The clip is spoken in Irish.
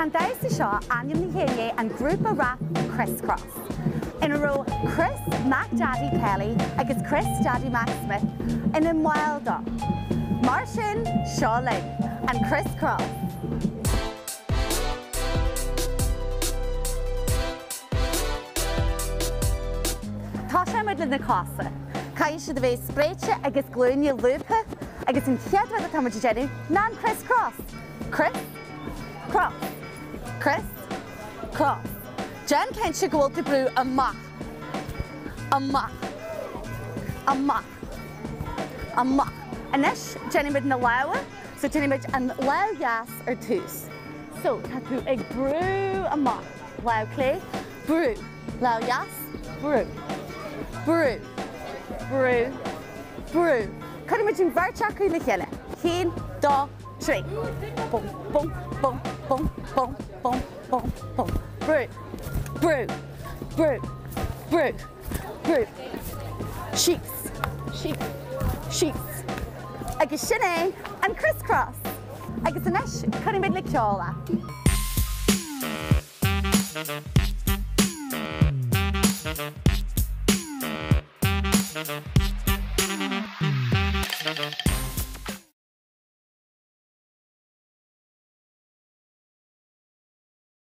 Tá an damhsa seo ainmnithe i ndiaidh an grúpa rap Kris Kross, ina raibh Chris Mac Daddy Kelly agus Chris Daddy Mac Smith ina mbaill dó. Mar sin, seo linn, an Criss Cross! Tosóidh muid le na cosa. Caithfidh siad a bheith spréite agus glúine lúbtha agus an chéad rud atá muid ag déanamh ná an criss cross. Criss, cross, criss, cross. Déan cinnte go bhfuil tú brú amach, amach, amach, amach. Anois déanfaidh muid na lámha, so déanfaidh muid an lámh dheas ar tús. So tá tú ag brú amach, lámh clé, brú, lámh dheas, brú, brú, brú, brú. Cuirfidh muid an bheirt acu le chéile. Haon, dó, 3. Bum, bum, bum, bum, bum, bum, bum, bum. Brú, brú, brú, brú, brú. Síos, síos, síos. Agus sin é an criss cross. Agus anois, cuirfidh muid le ceol é.